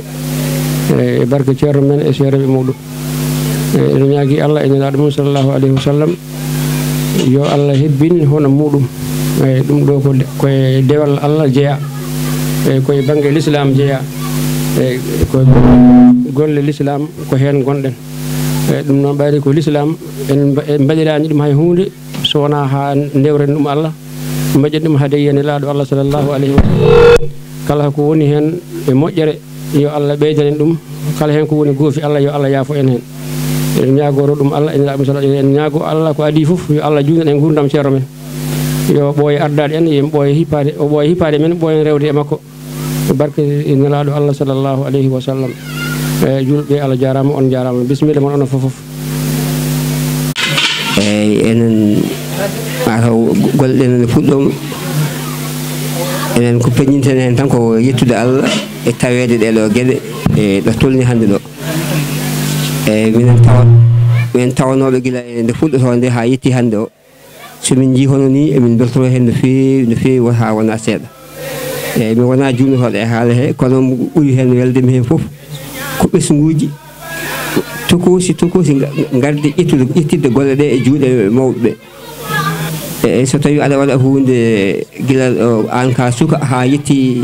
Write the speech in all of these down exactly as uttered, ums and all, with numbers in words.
E barke ceerno men e seereeɓe muɗum. E ene ñaagi Allah e nelaaɗo mum sallallahu alayhi wa sallam, yo Allah hebbin hono muɗum. E ɗum ɗo ko de- koye dewal Allah jeya. E koye bannge l'islam jeya. E koye golle l'islam ko heen ngonɗen. E ɗum noon ɓayri ko l'islam en mba- en mbaɗiraani ɗum hay huunde so wonaa haa ndewren ɗum Allah, mbaɗen ɗum hade yiya nelaaɗo Allah sallallahu alayhi wa sallam. Kala ko woni heen e moƴƴere yo Allah ɓeydan en ɗum. Kala heen ko woni goofi Allah yo Allah yaafo en heen. Eɗen ñaagoro ɗum Allah ene laɓi sala en ñaago Allah ko adii fof yo Allah juunan en nguurndam ceero men. Yo ɓooye ardaade en yo ɓooye hippaade o ɓooye hippaade men ɓooyen rewde e makko. Barke nelaaɗo Allah sallallahu alayhi wa sallam. E julɓe Allah jaaraama on jaaraama bisimilla mon onon fof fof. Eyyi enen mataw golle ɗen ne puɗɗoma enen ko peññinten hen tan ko yettude Allah e taweede ɗeɗo gueɗe e ɗo tolni hande ɗo. Eyyi minen tawa minen tawanoɓe gila e nde fuɗɗoto nde ha yetti hande o. Somin jii hono ni emin beltoro hen no feewi no feewi won ha wona seeɗa. Eyyi mi wona juumnotoɗo e haala he kono ɓuri hen weldemi hen foof ko ɓesnguji tokosi tokosi garde ƴettude ƴettidde golle ɗe e juuɗe mawɓe ɓe. Eyyi so tawi aɗa waɗa hunde gila an ka suka ha yetti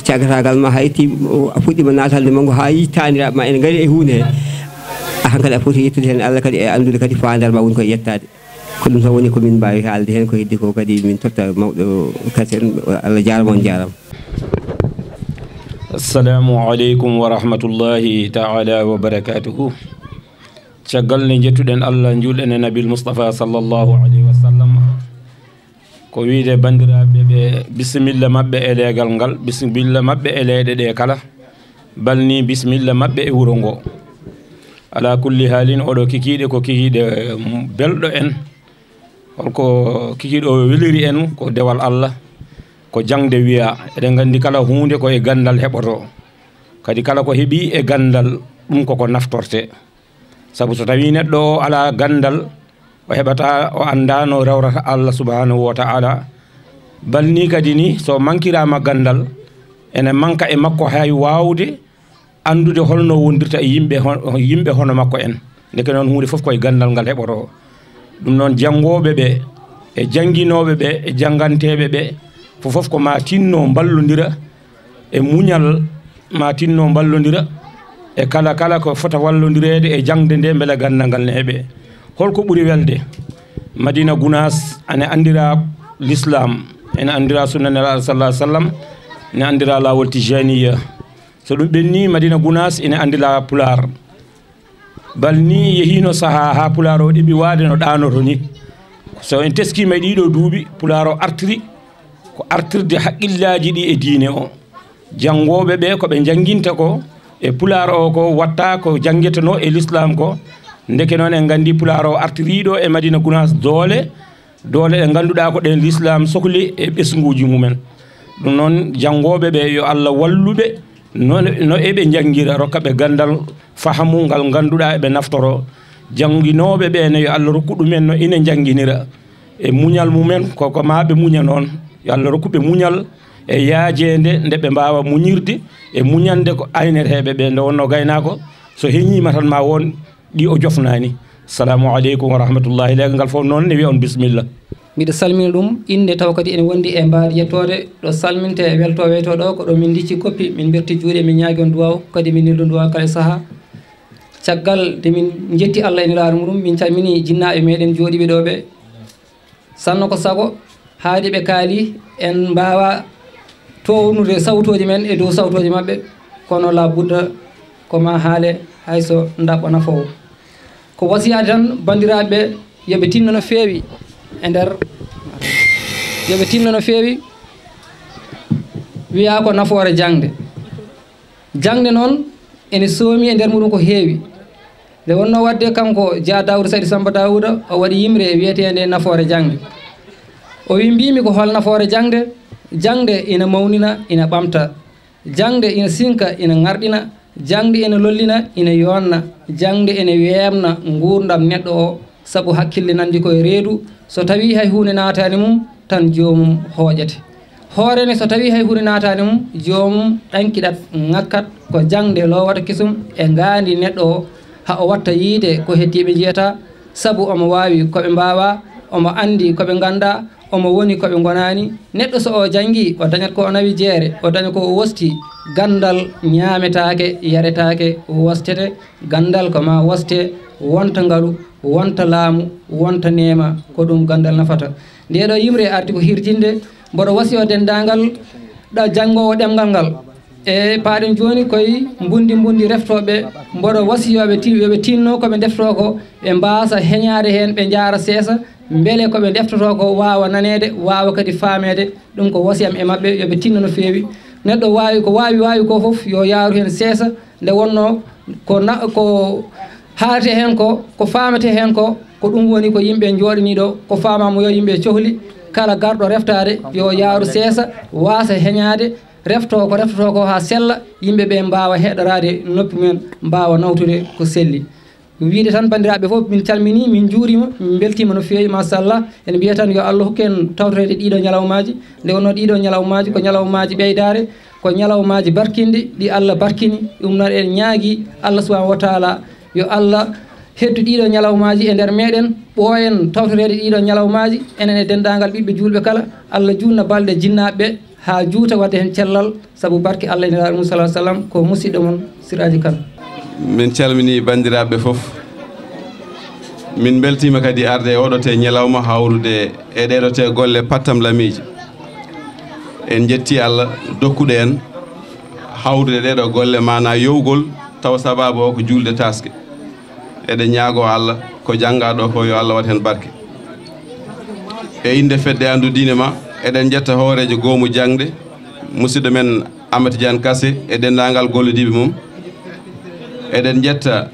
caggatagal ma ha yetti a fuɗɗima natande maggu ha yi taniraɓe ma ene gari e hunde he. A hankadi a foti yettude hen Allah kadi e andude kadi fandar ma woni koye yettade. Ko ɗum tan woni ko min mbaawi haalde heen ko heddi ko kadi min totta mawɗo kasen Allah jaarama on jaarama. Assalamu aleykum wa rahmatullahi taala wa barakatuhu. Caggal nde njettuɗen Allah njuulɗen e nabil Mustafa sallallahu alayhi wa sallam. Ko wiide banndiraaɓe ɓe bisimilla maɓɓe e leegal ngal bisimilla maɓɓe e leyɗe ɗe kala. Balni bisimilla maɓɓe e wuro ngo. Ala kulli haalin oɗo kikiiɗe ko kikiiɗe belɗo en. Holko kikiiɗo o weliri en ko dewal Allah. Ko jaŋde wiya eɗen nganndi kala huunde ko e ganndal heɓoto. Kadi kala ko heɓi e ganndal ɗum koko naftorte. Sabu so tawii neɗɗo o alaa ganndal o heɓataa o anndaa no rewrata Allah subhanahu wa taala. Balni kadi ni so mankiraama ganndal ene manka e makko hay waawde anndude holno wondirta e yimɓe yimɓe hono makko en. Ndeke noon huunde fof koye ganndal ngal heɓoto. Ɗum noon janngooɓe ɓe e jannginooɓe ɓe e jannganteeɓe ɓe fof fof ko ma tinno mballondira e muñal ma tinno mballondira e kala kala ko fota wallondireede e jaŋde nde mbele ganndal ngal ne heɓe. Holko ɓuri welde? Madina Gunaas ene anndira l'islam ene anndira sunna nelaaɗo sallah sallam ene anndira laawol tijaniya. So ɗum ɓenni Madina Gunaas ene anndira pulaar. Bal ni yehiino sahaa haa pulaar o ɗeɓi waade no ɗaanoto ni. So en teskiima e ɗiiɗoo duuɓi pulaar o artiri ko artirde haqqillaaji ɗi e diine o. Janngooɓe ɓe ko ɓe njannginta ko e pulaar o ko watta ko janngetenoo e lislaam ko. Ndeke noon en nganndi pulaar o artiriiɗo e Madina Gunaas doole. Doole ɗe ngannduɗaa ko ɗen lislaam sokli e ɓesnguuji mumen. Ɗum noon janngooɓe ɓe yo Allah wallu ɓe no eɓe njanngira rokka ɓe ganndal fahamu ngal ngannduɗaa eɓe naftoro. Jannginooɓe ɓe ne yo Allah rokku ɗumen no ina njannginira e muñal mumen koko ma ɓe muña noon. Yo Allah rokku ɓe muñal e yaajeende nde ɓe mbaawa muñirde e muñande ko ayneteeɓe ɓe nde wonnoo gaynaako so heñiima tan ma won ɗi o jofnaani. Salamu aleykum wa rahmatullahi leegal ngal fof noon ne wiya on bisimilla. Miɗo salmina ɗum innde tawa kadi ene wondi e mbaadi yettoode ɗo salminte welto weyto ɗo ko ɗo min ndicci koppi min mberti juuɗe min ñaagi on duwaw kadi min neldu duwaw kala e saha. Caggal de min njetti Allah e nelaaɗo muɗum min calmini jinnaaɓe meɗen jooɗiɓe ɗo ɓe. Sanno ko sago haadi ɓe kaali en mbaawa townude sawtooji men e dow sawtooji maɓɓe kono la budda ko ma haale hayso ndaɓɓo nafoowo. Ko wasiyaade tan banndiraaɓe ɓe yo ɓe tinno no feewi e nder yo ɓe tinno no feewi wiyaa ko nafoore jaŋde. Jaŋde noon ene soomi e nder muɗum ko heewi. Nde wonnoo waɗde kanko Jaa Daawuda Saydu Sammba Daawuda o waɗi yimre wiyeteende nafoore jaŋde. O wii mbiimi ko hol nafoore jaŋde? Jaŋde ina mawnina, ina ɓamta. Jaŋde ina sinka, ina ŋarɗina. Jaŋde ina lollina, ina yoonna. Jaŋde ina weeɓna nguurndam neɗɗo o, sabu hakkille nanndi ko e reedu, so tawii hay huunde naataani mum, tan joomum hooƴete. Hoore ne, so tawii hay huunde naataani mum, joomum ɗankiɗat, ŋakkat. Ko jaŋde loowata kesum e ngaandi neɗɗo o, haa o watta yiide ko heddiiɓe njiyata, sabu omo waawi ko ɓe mbaawaa, omo anndi ko ɓe nganndaa, omo woni ko ɓe ngonaani. Neɗɗo so o janngii, o dañat ko o nawi jeere, o daña ko o wosti. Ganndal ñaametaake, yaretaake, wostete. Ganndal ko maa woste, wonta ngalu, wonta laamu, wonta neema, ko ɗum ganndal nafata. Ndee ɗoo yimre arti ko hirjinde, mboɗo wasiyoo denndaangal ɗa janngoowo ɗemngal ngal. E paaɗen jooni koye mbundi mbundi reftooɓe, mboɗo wasiyoo ɓe ti-, yo ɓe tinno ko ɓe ndeftoo ko, ɓe mbaasa heñaade heen, ɓe njaara seesa, mbele ko ɓe ndeftotoo ko waawa naneede, waawa kadi faameede. Ɗum ko wasiyam e maɓɓe, yo ɓe tinno no feewi. Neɗɗo waawi ko waawi, waawi ko fof, yo yaaru heen seesa, nde wonnoo ko na-, ko haaletee heen ko, ko faametee heen ko, ko ɗum woni ko yimɓe njooɗanii ɗo, ko faamaama yo yimɓe cohli, kala garɗo reftaade, yo yaaru seesa, waasa heñaade, reftoo ko reftotoo ko haa sella, yimɓe ɓe mbaawa heɗoraade noppi mumen, mbaawa nawtude ko selli. Wiide tan, banndiraaɓe fof, min calminii, min njuuriima, min mbeltiima no feewi, machallah. En mbiya tan yo Allah hokku en tawtoreede ɗiiɗoo ñalawmaaji, nde wonnoo ɗiiɗoo ñalawmaaji ko ñalawmaaji ɓeydaare, ko ñalawmaaji barkinɗi, ɗi Allah barkini. Ɗum noon eɗen ñaagii Allah subhanahu wa taala yo Allah heddu ɗiiɗoo ñalawmaaji e nder meeɗen, ɓooyen tawtoreede ɗiiɗoo ñalawmaaji, enen e denndaangal ɓiɓɓe juulɓe kala. Allah juutna balɗe jinnaaɓe ɓe haa juuta, waɗde heen cellal, sabu barke Allah e Nelaaɗo mum, sallallahu alaihi wasallam, ko musiɗɗo mon Siraaji Kan. Min calminii banndiraaɓe fof. Min mbeltiima kadi arde e oɗo te ñalawma hawrude e ɗeɗo te golle pattamlamiije. En njettii Allah dokkuɗo en hawrude ɗeɗo golle, maanaa yowgol, tawa sabaabu o ko juulde taaske. Eɗen ñaagoo Allah ko janngaa ɗo ko yo Allah waɗ heen barke. E innde fedde anndu diine ma, eɗen njetta hooreejo goomu jaŋde, musidɗo men Amadou Tidiane Kassé e denndaangal gollodiiɓe mum. Eɗen njetta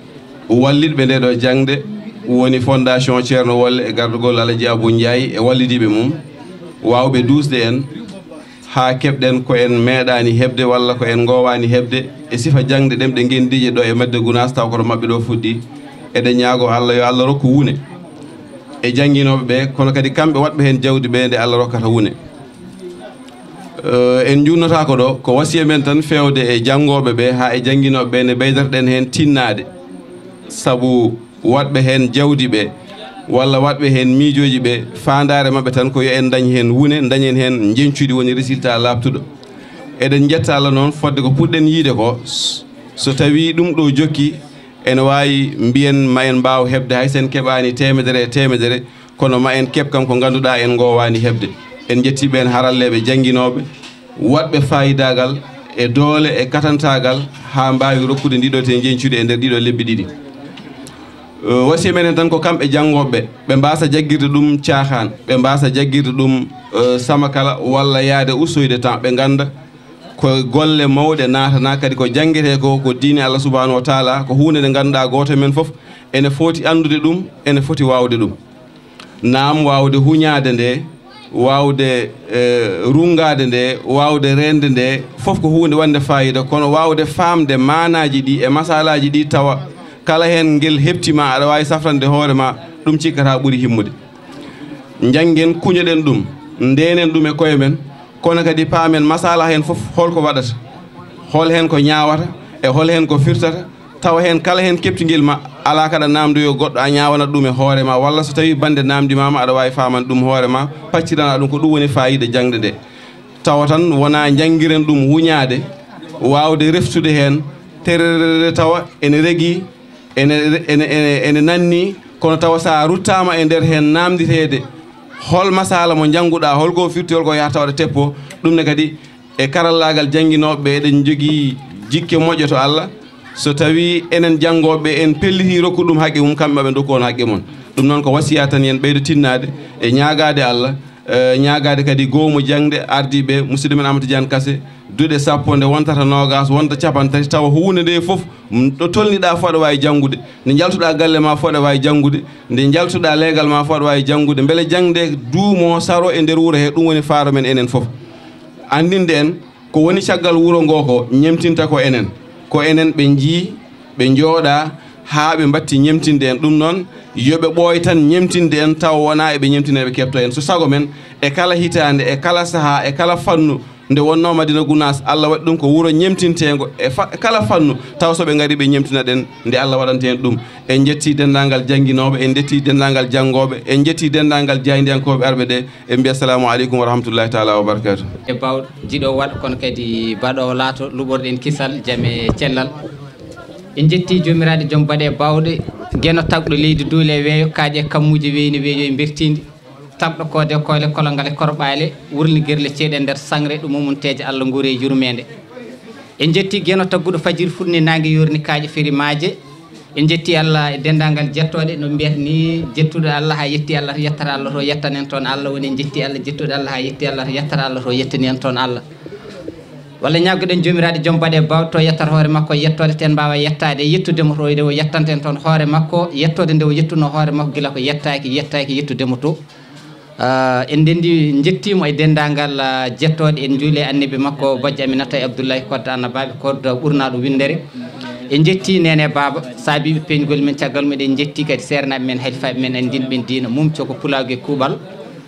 wallitɓe nde ɗo jaŋde, woni Fondation Ceerno Wolle e gardugol Alaji Abou Ndiaye e wallidiiɓe mum, waawɓe duusde en haa keɓɗen ko en meeɗaani heɓde walla ko en ngoowaani heɓde e sifa jaŋde ɗemɗe ngenndiije ɗo e Madina Gunaas, taw ko to maɓɓe ɗo fuɗɗi. Eɗen ñaagoo Allah yo Allah rokku wune e jannginooɓe ɓe, kono kadi kamɓe waɗɓe heen jawdi ɓe nde Allah rokkata wune. Eh, en njuutnotaako ɗo, ko wasiya men tan feewde e janngooɓe ɓe haa e jannginooɓe ɓe, nde ɓeydaten heen tinnaade. Sabu waɗɓe heen jawdi ɓe, walla waɗɓe heen miijooji ɓe, faandaare maɓɓe tan ko yo en ndañ heen wune, ndañen heen njeñcudi, woni résultat laaɓtuɗo. Eɗen njetta Allah noon, fodde ko puɗɗen yiide ko, s-, so tawii ɗum ɗo jokki, ene waawi mbiyen ma en mbaaw heɓde, hay so en keɓaani teemedere e teemedere, kono ma en keɓ kam ko ngannduɗaa en ngoowaani heɓde. En njettii ɓeen haralleeɓe jannginooɓe, waɗɓe faayidaagal e doole e katantaagal haa mbaawi rokkude ndiɗo te njeñcude e nder ɗiɗo lebbi ɗiɗi. Eh, wasiya men en tan ko kamɓe janngooɓe, ɓe mbaasa jaggirde ɗum caaxaan, ɓe mbaasa jaggirde ɗum, eh, samakala walla yahde ustoyde temps, ɓe ngannda ko golle mawɗe naatana, kadi ko janngetee ko, ko diine Allah subhanahu wa taala, ko huunde nde ngannduɗaa gooto men fof ene foti anndude ɗum, ene foti waawde ɗum. Naam, waawde huñaade nde, waawde, eh, runngaade nde, waawde reende nde, fof ko huunde waɗnde faayiida, kono waawde faamde maanaaji ɗi e masalaaji ɗi, tawa kala heen ngel heɓtiima, aɗa waawi safrande hoore ma, ɗum cikkata ɓuri himmude. Njanngen, kuñoɗen ɗum, ndeenen ɗum e koye men, kono kadi paamen masala heen fof hol ko waɗata, hol heen ko ñaawata e hol heen ko firtata, tawa heen kala heen keɓtingel ma, alaa kaɗa naamndoyoo goɗɗo, a ñaawanat ɗum e hoore ma, walla so tawii bannde naamndimaama, aɗa waawi faamande ɗum hoore ma, paccirana ɗum, ko ɗum woni faayiida jaŋde nde. Tawa tan wonaa njanngiren ɗum huñaade, waawde reftude heen, tererere tawa ene regii, ene, ene, ene, ene nanni, kono tawa so a ruttaama e nder heen naamnditeede, hol masala mo njannguɗaa, hol ko firti, hol ko yahata tawa aɗa teppo, ɗum ne kadi e karallaagal jannginooɓe ɓe, eɗen njogii jikke moƴƴe to Allah. So tawii enen janngooɓe ɓe en pellitii rokkude ɗum haqqe mum, kamɓe maɓe ndokku on haqqe mum. Ɗum noon ko wasiya tan, yen ɓeydo tinnaade e ñaagaade Allah, eh, ñaagaade kadi goomu jaŋde ardiiɓe, musidɗo men Amadou Tidiane Kassé, duɗe sappo nde wontata noogaas, wonta cappanɗe tati, tawa huunde nde fof, mm, ɗo tolniɗaa fof aɗa waawi janngude, nde njaltuɗaa galle ma fof aɗa waawi janngude, nde njaltuɗaa leegal ma fof aɗa waawi janngude, mbele jaŋde duumo, saro e nder wuro he, ɗum woni faaro men enen fof. Anndinde en ko woni caggal wuro ngo ko ñemtinta ko enen, ko enen ɓe njii, ɓe njooɗaa, haa ɓe mbatti ñemtinde en. Ɗum noon, yo ɓe ɓooy tan ñemtinde en, tawa wonaa eɓe ñemtina, eɓe keɓta en. So sago men, e kala hitaande, e kala sahaa, e kala fannu, nde wonnoo Madina Gunaas, Allah waɗi ɗum ko wuro ñemtinteengo e fa-, kala fannu, tawa so ɓe ngari ɓe ñemtina ɗen, nde Allah waɗanta en ɗum. En njetti denndaangal jannginooɓe, en njetti denndaangal janngooɓe, en njetti denndaangal jaayndiyankooɓe arɓe ɗe, en mbiya assalamu aleykum wa rahmatullahi taala wa barakatuh. E bawɗo jiɗo waɗ, kono kadi baɗo laato luɓorɗen kisal, jam e cellal. En njetti joomiraaɗo joom baɗe bawɗe, geno tagɗo leydi duule e weeyo, kaaƴe kammuuje weyni weeyo e mbertindi. Tagɗo koode koole, kolongal e korɓaale, wurni gerle ceeɗe nder sangre, ɗum mumunteeje Allah nguure e yurmeende. En njetti geno tagguɗo fajiri fuɗni naange yorni kaaƴe feri maaje. En njetti Allah e denndaangal jettooɗe, no mbiyata ni, jettuɗo Allah haa yetti Allah, yettata Allah to yettanen toon Allah, woni en njetti Allah, jettuɗo Allah haa yetti Allah, yettata Allah to yettani en toon Allah. Walla ñaagguɗen joomiraaɗo joom baɗe bawɗe to yettata hoore makko, yettoode ten mbaawa yettaade, yettude mo to o yettanta en toon hoore makko, yettoode nde o yettuno hoore makko gila ko yettaaki, yettaaki yettude mo to. Ah, en ndenndi, njettiimo e denndaangal, ah, jettooɗe, en njuuli e annabi makko, bojjo Aminata e Abdullahi Kodda Annabaaɓe, Kodda ɓurnaaɗo winndere. En njetti Neene Baaba, saabiiɓe peeñgol men, caggal mum eɗen njetti kadi seernaaɓe men, halifaaɓe men, anndinɓe men diina, mum coko pulaagu e kuuɓal,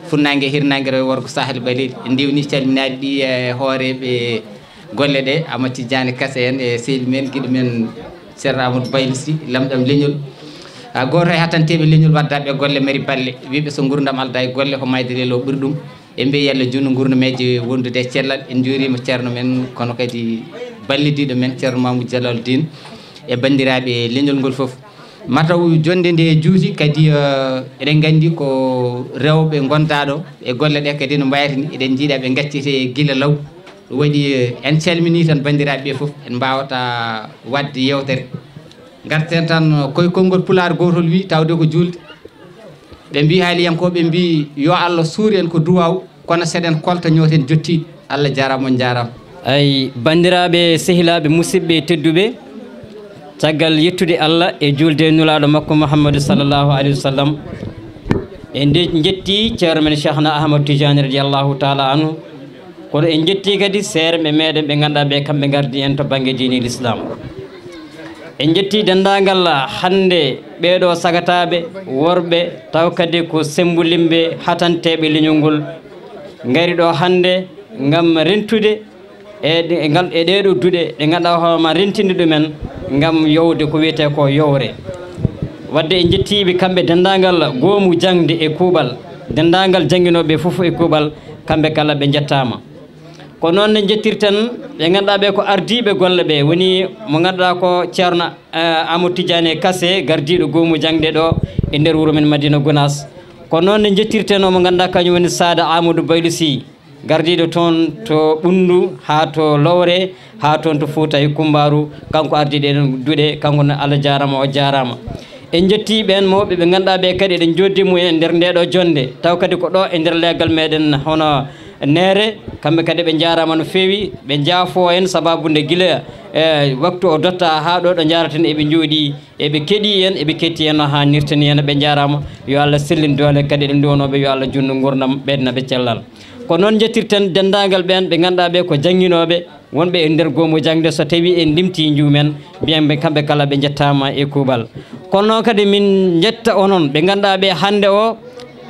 funnaange e hirnaange, rewo e worgo, sahal ɓaleeli. En ndewni calminaali ɗi e hooreeɓe golle ɗe, Amadou Tidiane Kase en e sehil men, giɗo men Ceerno Amadou Bayli Sy, lamɗam leñol. A, gooto e hatanteeɓe leñol waddaaɓe golle mari balle, wiiɓe so ngurdam aldaa e golle ko maayde lelo ɓuri ɗum. En mbiyi Yalla junnu ngurndameeje wondude e cellal. En njuuriima ceerno men, kono kadi ballidiiɗo men Ceerno Mamoudou Jalal Dine e banndiraaɓe leñol ngol fof. Mataw jonnde nde juuti kadi, eh, eɗen nganndi ko rewɓe ngondaa ɗo e golle ɗe kadi no mbayata ni, eɗen njiiɗa ɓe ngaccete gila law. Ɗum waɗi, eh, en calminii tan banndiraaɓe ɓe fof, en mbaawata waɗde yeewtere. Ngarten tan koye konngol pulaar gootol wi, tawde ko juulde. Ɓe mbi haaliyankooɓe mbi yo Allah suur en ko duwaaw, kono seɗen kolta ñooten jottiiɗi. Allah jaaraama, on njaaraama. Ay, banndiraaɓe, sehilaaɓe, musidɓe tedduɓe, caggal yettude Allah e juulde e Nulaaɗo makko Muhammadu sallallahu alayhi wa sallam, en nde-, njetti ceerno men Cheikhna Ahmad Tijani radiyallahu taala anhu, kono en njetti kadi seerɓe meɗen ɓe ngannduɗaa ɓe kamɓe ngardi en to bannge diine l'islam. En njetti denndaangal hannde ɓeeɗo sagataaɓe worɓe, taw kadi ko semmbulimɓe hatanteeɓe leñol ngol, ngari ɗo hannde ngam rentude e ɗe-, e ngal, e ɗeeɗo duɗe ɗe ngannduɗaa hoore ma rentinde ɗumen ngam yowde ko wiyetee ko yowre. Wadde en njettiiɓe kamɓe denndaangal goomu jaŋde e kuuɓal, denndaangal jannginooɓe fof e kuuɓal, kamɓe kala ɓe njettaama. Ko noon ne njettirten ɓe ngannduɗaa ɓe ko ardiiɓe golle ɓe, woni mo ngannduɗaa ko Ceerno, eh, Amadou Tidiane Kase, gardiiɗo goomu jaŋde ɗo e nder wuro men Madina Gunaas. Ko noon ne njettirten o mo ngannduɗaa kañum woni Saada Amadou Baylo Sy, gardiiɗo toon to Ɓunndu haa to Lowre, haa toon to Fuuta e Kummbaaru, kanko ardiiɗo ɗen duɗe, kanko ne Allah jaaraama, o jaaraama. En njettii ɓeen mawɓe ɓe ngannduɗaa ɓe kadi eɗen njooɗdi mumen e nder nde ɗo jonnde, taw kadi ko ɗo e nder leegal meɗen hono Neere, kamɓe kadi ɓe njaaraama no feewi, ɓe njaafo en sababu nde gila, e waktu o dotta haa ɗo ɗo njaaraten eɓe njooɗi, eɓe keɗi en, eɓe ketti en no haanirta ni en, ɓe njaaraama. Yo Allah sellin doole kadi eɗen nduwanooɓe, yo Allah junnu ngurdam, ɓeydan ɓe cellal. Ko noon njettirten denndaangal ɓeen ɓe ngannduɗaa ɓe ko jannginooɓe, wonɓe e nder goomu jaŋde, so tawii en limtii njuumen, mbiyen ɓe kamɓe kala ɓe njettaama e kuuɓal. Kono noon kadi min njetta onon ɓe ngannduɗaa ɓe hannde o,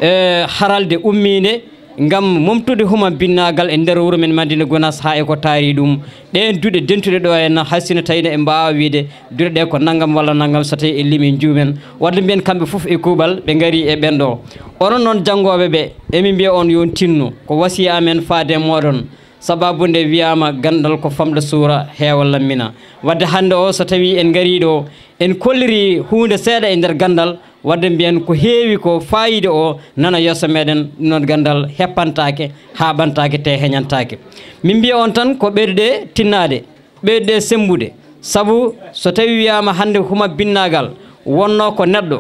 e, haralde ummiinde ngam momtude huma binnaagal e nder wuro men Madina Gunaas haa e ko taari ɗum. Ɗeen duɗe dentuɗe ɗo en, hay si no tawii no en mbaawa wiyde duɗe ɗe ko nanngam walla nanngam so tawii en limii njuumen. Wadde mbiyen kamɓe fof e kuuɓal ɓe ngarii e ɓeen ɗo. Onon noon janngooɓe ɓe, emin mbiya on yo on tinno, ko wasiya amen faade e mooɗon. Sababu nde wiyaama ganndal ko famɗa suura, heewa lammina. Wadde hannde o so tawii en ngarii ɗo, en kollirii huunde seeɗa e nder ganndal, wadde mbiyen ko heewi ko faayiida o nana yeeso meɗen, ɗum noon ganndal heppantaake, haaɓantaake, te heñantaake. Min mbiya on tan ko ɓeydude tinnaade, ɓeydude semmbude. Sabu so tawii wiyaama hannde huma binnaagal, wonnoo ko neɗɗo,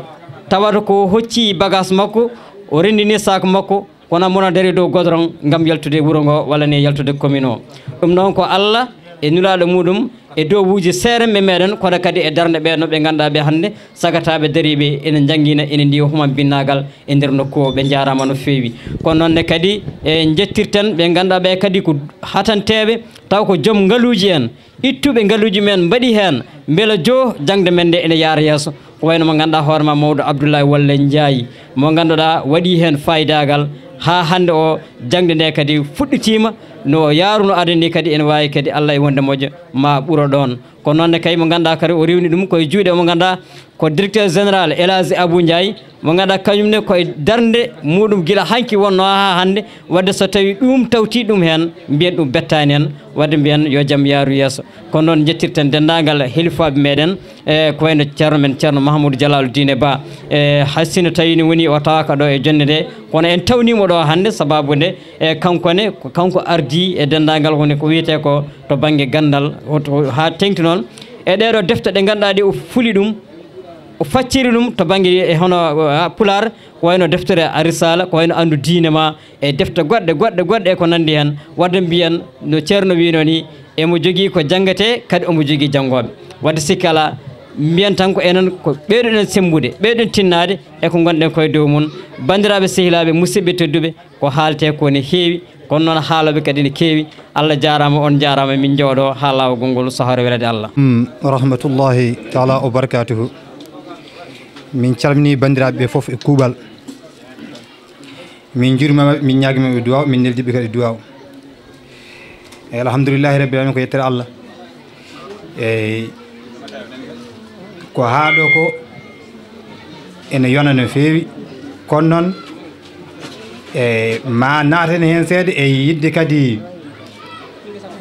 tawata ko hocci bagaas makko, o renndini saak makko, kono mona dari dow godorong ngam yaltude wuro ngo walla ne yaltude commune o. Ɗum noon ko Allah e nulaaɗo muɗum, e dowuuji seeremɓe meɗen, kono kadi e darnde ɓe no ɓe ngannduɗaa ɓe hannde, sagataaɓe dariiɓe ene njanngina, ene ndiwa human binnaagal e nder nokku o. Ɓe njaaraama no feewi. Kono noon ne kadi e njettirten ɓe ngannduɗaa ɓe kadi ko hatanteeɓe, taw ko joom ngaluuji en, ittuɓe ngaluuji men mbaɗi heen, mbela joo jaŋde men nde ene yaara yeeso. Ko wayno mo ngannduɗaa hoore ma mawɗo Abdoulaye Wallé Ndiaye, mo ngannduɗaa waɗi heen faayidaagal haa hannde o jaŋde nde kadi fuɗɗitiima, no yaaruno aada ni kadi ene waawi kadi Allah e wonde moƴƴo ma ɓuro ɗoon. Ko noon ne kay mo ngannduɗaa kadi o rewni ɗum koye juuɗe mo ngannduɗaa ko directeur général El Hadji Abou Ndiaye, mo ngannduɗaa kañum ne koye darnde muɗum gila hanki wonno haa hannde, wadde so tawi ɗum tawti ɗum heen, mbiyen ɗum bettaani en, wadde mbiyen yo jam yaaru yeeso. Kono noon njettirten denndaangal helifaaɓe meɗen, e ko wayno ceerno men, ceerno Mahamoudou Jalal Diine Ba. E hay sinno tawi ne woni o tawaaka ɗo e jonnde nde, kono en tawniimo ɗo hannde sababu nde, e kanko ne, ko kanko ardi e denndaangal woni ko wiyetee ko to bannge ganndal, hoto, haa teŋti noon e ɗee ɗoo defte ɗe ngannduɗaa ɗe o fuli ɗum, o facciri ɗum to bannge e hono, a, Pulaar, ko wayno deftere a Risaala, ko wayno Anndu Diine Ma, e defte goɗɗe, goɗɗe, goɗɗe e ko nanndi heen. Wadde mbiyen no ceerno wiynoo ni, emo jogii ko janngetee, kadi omo jogii janngooɓe. Wadde sikki alaa, mbiyen tan ko enen ko ɓeydoɗen semmbude, ɓeydoɗen tinnaade e ko ngonɗen koye dow mum. Banndiraaɓe sehilaaɓe, musidɓe tedduɓe, ko haaletee ko ne heewi, kono noon haalooɓe kadi ne keewi. Allah jaaraama, on njaaraama, min njooɗo haa laawol ngol so hawre welede Allah. Mm, rahmatullahi taala wa barakatuhu. Min calmini banndiraaɓe ɓe fof e kuuɓal. Min njuuriima ɓe, min ñaagima ɓe duwaaw, min neldi ɓe kadi duwaaw. E alhamdulillahi rabbil alamin, ko yettere Allah. Eyi, ko haa ɗo ko ene yona no feewi, kono noon, e ma naaten heen seeɗa e yiɗde kadi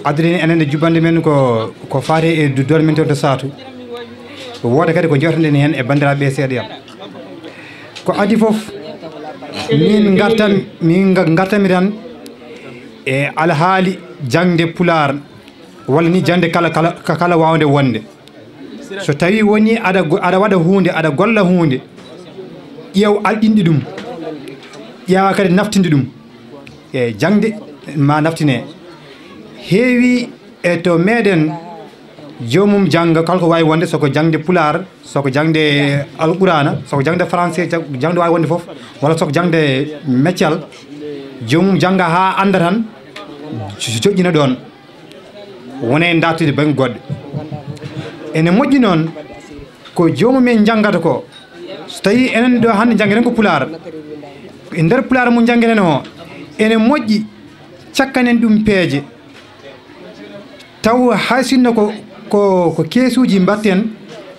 addude enen e jubbannde men ko, ko faati e du-, doole men to, to saatu. Wooda kadi ko jewtoɗen heen e banndiraaɓe ɓe seeɗa yam. Ko adii fof, min ngartam, min nga-, ngartam-mi tan e alhaali jaŋde Pulaar, walla ni jaŋde kala, kala, ka-, kala waawnde wonde. So tawi woni aɗa go-, aɗa waɗa huunde, aɗa golla huunde, ƴeew alɗinɗi ɗum, ƴeewa kadi naftinde ɗum. E jaŋde ma naftine. Heewi e to meɗen joomum jannga kala ko waawi wonde, so ko jaŋde Pulaar, so ko jaŋde Alquraana, so ko jaŋde français, ja-, jaŋde waawi wonde fof, walla so ko jaŋde meccal, joomum jannga haa annda tan, jo-, joƴƴina ɗoon. Wona e dartude bannge goɗɗo. Ene moƴƴi noon ko joomum en janngata ko. So tawi enen ɗo hannde njanngeten ko Pulaar, e nder Pulaar mo njanngeten o, ene moƴƴi cakkanen ɗum peeje. Taw hay sinno ko, ko, ko keesuuji mbaɗten,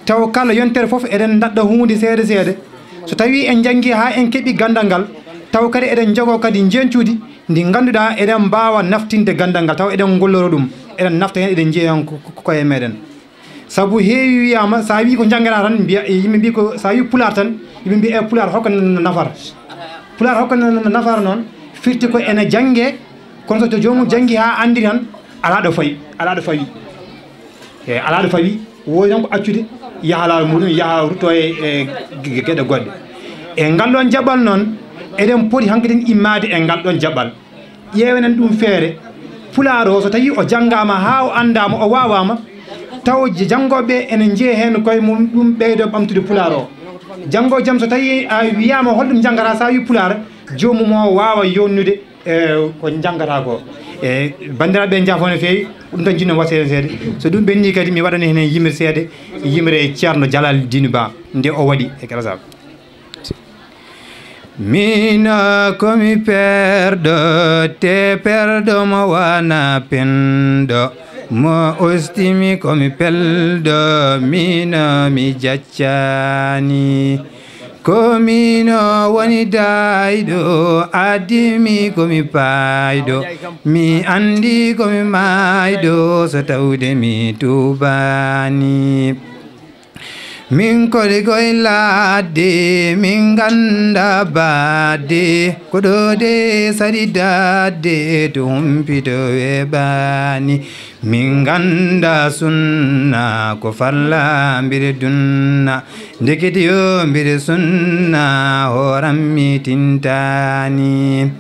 taw kala yontere fof eɗen ndaɗɗa huunde seeɗa seeɗa. So tawi en njanngi haa en keɓi ganndal ngal, taw kadi eɗen njogoo kadi njeñcuudi ndi ngannduɗaa eɗen mbaawa naftinde ganndal ngal, taw eɗen ngolloro ɗum, eɗen nafta heen, eɗen njiya heen ko, ko, ko koye meɗen. Sabu heewi wiyaama, so a wii ko njanngata tan, mbiya, yimɓe mbii ko, so a wii Pulaar tan, yimɓe mbii, "E Pulaar, hokka n-, nafata?" Pulaar hokka n-, n-, nafata noon, firti ko ene janngee, kono so to joomum janngi haa anndi tan, alaa ɗo fawi, alaa ɗo fawi. E alaa ɗo fawi, woodi tan ko accude, yaha laawol muɗum, yaha rutto e, e ge-, ge-, geɗe goɗɗe. E ngal ɗoon jaɓal noon, eɗen poti hanki tan immaade e ngal ɗoon jaɓal. Ƴeewenen ɗum feere. Pulaar o, so tawii o janngaama haa o anndaama, o waawaama, taw j-, janngooɓe ɓe ene njiya heen koye mum, ɗum ɓeydo ɓamtude Pulaar o. Janngo e jam, so tawii a wiyaama hol ɗum njanngata, so a wii Pulaar, joomum o waawa yonnude e ko njanngata ko. E banndiraaɓe, njaafo no feewi, ɗum tan njiɗno wasiyde seeɗa. So ɗum ɓenni kadi, mi waɗani heen yimre seeɗa, yimre Ceerno Jalal Diin Ba, nde o waɗi e Kala Saaɓe. Miino ko mi perɗo, te perɗo mo wona penɗo, mo ostimi ko mi pelɗo, miino mi jaccaani. Ko miino woni daayɗo, addimi ko mi paayɗo, mi anndi ko mi maayɗo, so tawde mi tuubaani. Min koli koye ladde, min ganda baɗde, ko ɗo de sari daɗde, to humpito weɓani. Min ganda sunna, ko farla mbiɗa dunna, ndekete yo mbiɗa sunna, hooram mi tintani.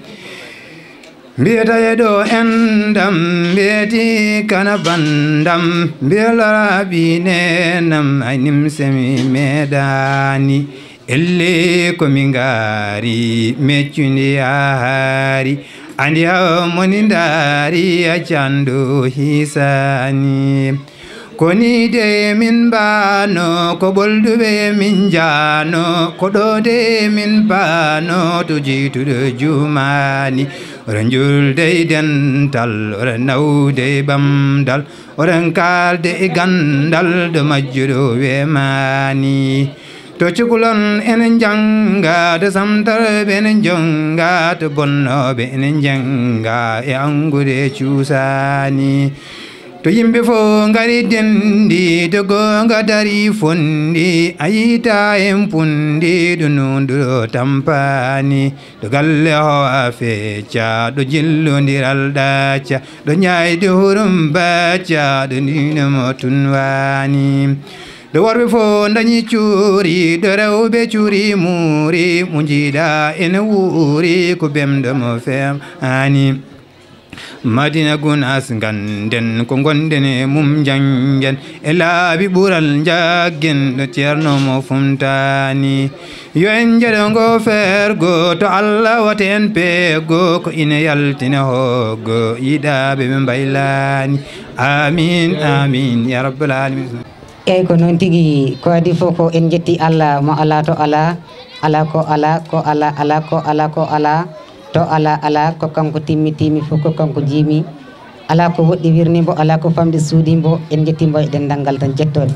Mbiyata e ɗo endam, mbiyeti kana bandam, mbiyalora bine nam ay nimsemi medani. Elli ko mi ngari, meccundi a hari, andi ha moni ndari a cando hisani. Ko ni de min mbano, ko ɓolduɓe min jano, ko ɗo de min mbano, to jeytuɗo jumani. Oɗon julde e dental, oɗon nawde e ɓamdal, oɗon kalde e gandal, ɗo majjuɗo wemani. To cukalon ene janga, to samtarɓe ene jonga, to bonnoɓe ene jenga, e angude cuusani. To yimɓe fof ngari dendi, to gonga dari fondi, a yita en pundi, ɗo nunɗo tampani. Ɗo galle ho a fecca, ɗo jillodiral ɗacca, ɗo ñayde hurum bacca, ɗo ndinamo tunwani. Ɗo worɓe fof dañi cuuri, ɗo rewɓe cuuri muuri, mo jiiɗa ene wuuri, ko bemɗo mo femani. Madina Gunas ganden, ko gonden e mum janngen, e laabi ɓural jaggen, ɗo ceerno mo fumtani. Yo en njeɗo ngo fergo, to Allah wata en peego, ko ina yaltina hoggo, yiɗaaɓe ɓe mbaylani. Amin, amin, ya rabbal alamin. Eyyi, ko noon tigi, ko adii fof ko en njetti Allah mo alaa to alaa, alaa ko alaa, ko alaa, alaa ko alaa, ko alaa, to alaa, alaa, ko kanko timmi, timmi fof ko kanko jiimi. Alaa ko woɗɗi wirni mbo, alaa ko famɗi suudi mbo, en njetti mbo e denndangal tan jettooɗe.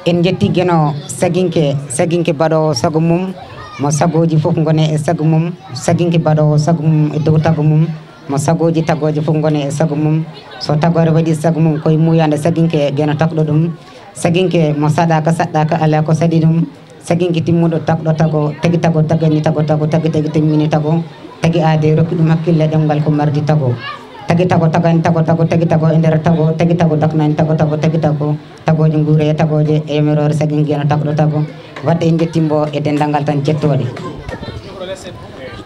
En njetti Geno saginke, saginke baɗoowo sago mum, mo sagooji fof ngone e sago mum, saginke baɗoowo sago mum e dow tago mum, mo sagooji tagooje fof ngone e sago mum. So tagoore waɗi sago mum, koye muuyande saginke Geno takɗo ɗum. Saginke mo saɗaaka, saɗɗaaka, alaa ko saɗi ɗum. Saginke timmuɗo takɗo tago, tagi tago, tagani tago, tago, tagi tagi timmini tago, tagi aade rokki ɗum hakkille ɗemngal ko mardi tago. Tagi tago, tagani tago, tago, tagi tago e nder tago, tagi tago, daknani tago, tago, tagi tago, tagooje nguure e tagooje e yamiroore saginke Geno takɗo tago. Wadde en njetti mbo e denndangal tan jettooɗe.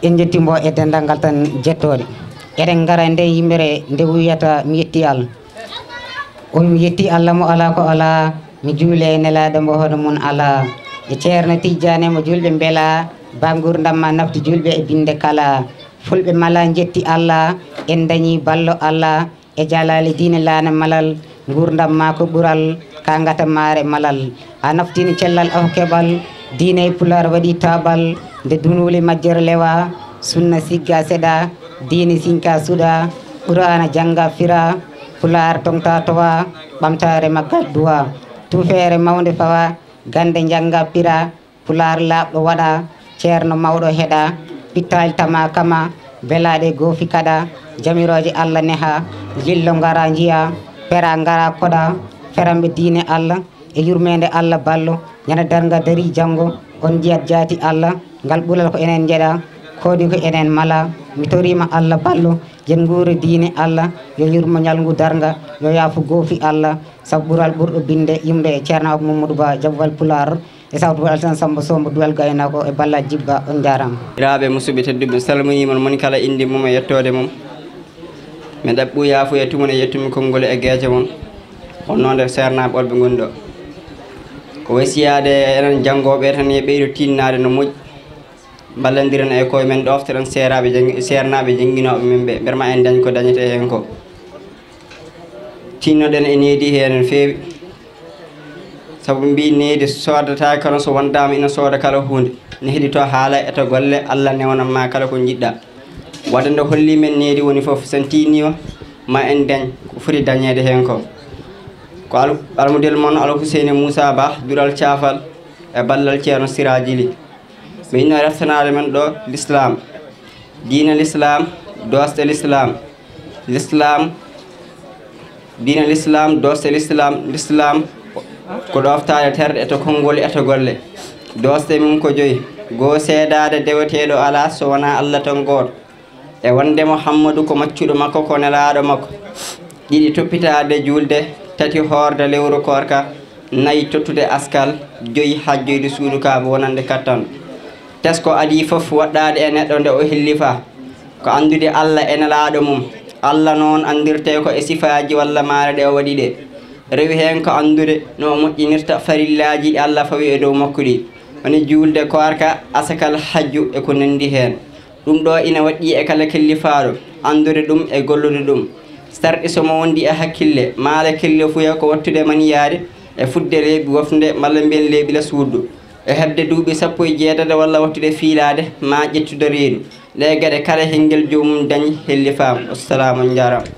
En njetti mbo e denndangal tan jettooɗe. Eɗen ngara e nden yimere nde wiyata mi yetti Allah. O mi yetti Allah mo alaa ko alaa, mi juule e nelaaɗo mo hono mum alaa. E Ceerno Tijjaane mo juulɓe mbelaa, ba nguurndam ma nafti juulɓe e binnde kala. Fulɓe malaa njetti Allah, en dañii ballo Allah, e jalaali diine laana malal, nguurndam ma ko ɓural, ka ngata maare malal. A naftini cellal afo keɓal, diine e Pulaar waɗi taaɓal, nde dunuuli majjere lewa, sunna sigga seɗa, diine sinka suɗa, Qur'aana jannga fira, Pulaar toŋta towa, ɓamtaare maggal duwa. Tuufeere mawnde fawa, gannde njannga pira, Pulaar laaɓɗo waɗa, ceerno mawɗo heɗa, pittaali tama kama, belaaɗe goofi kaɗa, jamirooje Allah neha, jillo ngara njiya, pera ngara koɗa, feranɓe diine Allah e yurmeende Allah ballo, ñande darnga dari janngo, on njiyat jaati Allah, ngal ɓulal ko enen njeɗa, koodi ko enen mala, mi toriima Allah ballo, yen nguuri diine Allah, yo yurmo ñalngu darnga, yo yaafu goofi Allah, sabu ɓural ɓurɗo binnde yumde e Ceerno Abou Mamadou Ba, jaɓɓal Pulaar, e sawtu Alsan Samba Sombo duwal gaynako e balla jibba, on njaaraama. Jiraaɓe musidɓe tedduɓe, mi salminiima on moni kala innde mum e yettoode mum. Mi ɗaɓɓu yaafuya tuma e yettumi konngol e geece mon. Honno nde seernaaɓe ɓolɓe ngoni ɗo. Ko wasiyaade enen janngooɓe tan e ɓeydo tinnaade no moƴƴi. Mballandiren e koye men, ɗoftoren seeraaɓe janngi-, seernaaɓe jannginooɓe men ɓe, mbele ma en dañ ko dañetee heen ko. Tinnoɗen e needi heen no feewi. Sabu mbi needi soodataake kono so wondaama ina sooda kala huunde. Ne heɗito haala e to golle, Allah newnan ma kala ko njiɗɗa. Wadde nde holli men needi woni fof, sen tinniima ma en dañ ko foti dañeede heen ko. Ko al-, almudel mon Alhuseyni Muusa Ba, dural caafal e ballal Ceerno Siraaji Li. Mi inno reftanaade men ɗo Lislaam. Diine Lislaam, doosɗe Lislaam. Lislaam, diine Lislaam, doosɗe Lislaam. Lislaam ko ɗoftaade terɗe e to konngol e to golle. Doosɗe mum ko joyi. Goo, seedaade deweteeɗo alaa so wonaa Allah tan gooto. E wonde Muhammadu ko maccuɗo makko, ko nelaaɗo makko. Ɗiɗi, toppitaade juulde. Tati, hoorde lewru koorka. Nayi, tottude askal. Joyi, hajjoyde suudu Kaaba wonande kattanɗo. Tesko adii fof waɗɗaade e neɗɗo nde o hillifaa. Ko anndude Allah e Nelaaɗo mum. Allah noon anndirtee ko e sifaaji walla maale ɗe o waɗi ɗe. Rewi heen ko anndude no o moƴƴinirta farillaaji ɗi Allah fawi e dow makko ɗi, woni juulde, koorka, asakal, hajju e ko nanndi heen. Ɗum ɗo ina waɗɗii e kala kellifaaɗo, anndude ɗum e gollude ɗum. Sarɗi so mo wondi e hakkille, maale kellifuya ko wattude maniyaade e fuɗde leeɓi wofnde malla mbiyen leeɓi laswuddu, e heɓde duuɓi sappo e jeetati walla wattude fiilaade ma ƴettude reedu. Ɗee geɗe kala hengel joomum dañi hellifaama. Wassalaamu, on njaaraama.